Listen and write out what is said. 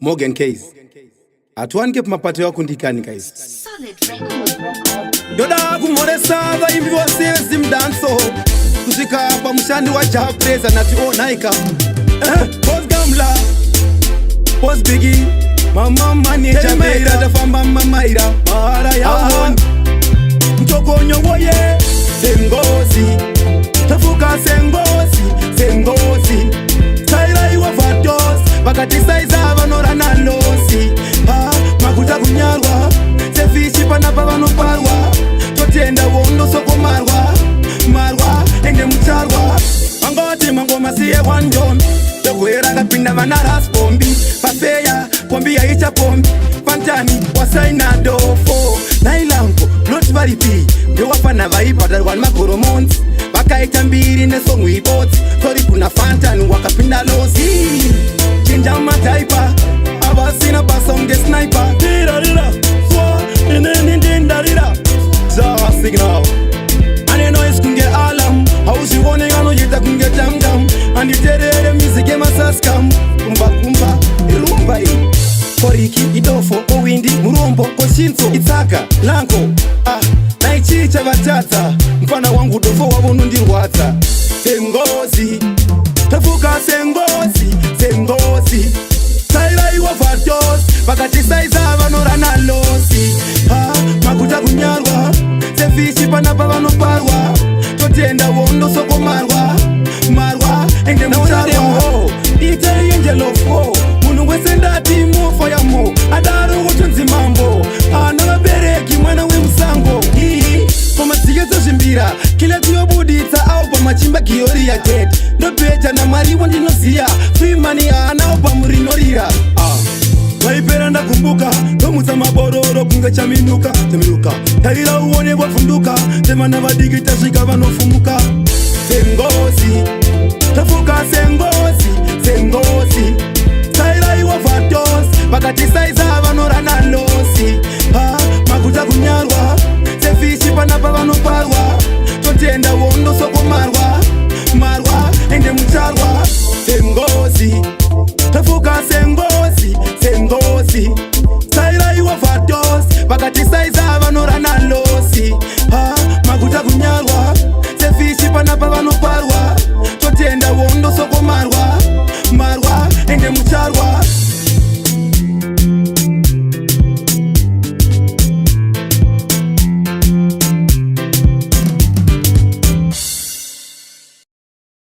Morgan Case. Hatiwanike pamapato yakundikani guys. Solid Records. Ndoda kumhoresa vaimbi vose veZimdancehall kusvika pamushandi waJah Prayzah nati onaika. Boss Gamla, Boss Biggie, Mama Manager Maira, tafamba mamaira mahara yaoni mtokonyo woye sengozi tafuka sengozi sengozi tairaiwa vatos vakatisaiza vanorana losi ha maguta kunyarwa sefishi panapa vanoparwa totenda wondo sokomarwa marwa ende mucharwa vangoti mangoma siye one dogwera rakapinda vana Ras Bombi pafeya kombi yaicha pombi fantani wasaina dofo nailango not varipi ndewafana vaibhadharwa nemagoromonzi vakaita mbiri nesongu ibotsi sori kuna Fantani wakapinda losi chinja mataipa avasina basa unge sniper tirarira swa ineni ndindarira za signal ane noise kunge alarm hauzvione anoita kunge tamtam anditerere music yemasaskam kumba kumba irumba iyi koriki idofo owindi murombo koshinzo itsaka lango ah naichii chavatadza mufana wangu dofo wavo unondirwadza sengozi tafuka sengozi sengozi tairaiwa vatos vakatisaiza vanorana losi ha maguta kunyarwa sefishi panapa vanoparwa totenda wondo sokomarwa marwa ende mucharwa ite angel of war munhu wese ndati mofo yamo adaro wotonzi mambo ana vabereki mwana wemusango ii pamadzike dzezvimbira kile tiyobuditsa album achimba gioriya dead ndobheja namwari wandinoziya Freeman haana album rinorira ah. Vaipera ndakumbuka ndomutsa mabororo kunge chaminuka chaminuka tarira uone wavhunduka temana vadiki tasvika vanofumuka sengozi tafuka sengozi sengozi tairaiwa vatos vakatisaiza vanorana losi ha maguta kunyarwa sefishi panapa vanoparwa totenda wondo sokomarwa marwa ende mucharwa sengozi tafuka sengozi sengozi tairaiwa vatos vakatisaiza vanorana losi ha maguta kunyarwa sefishi panapa vanoparwa totenda wondo sokomarwa.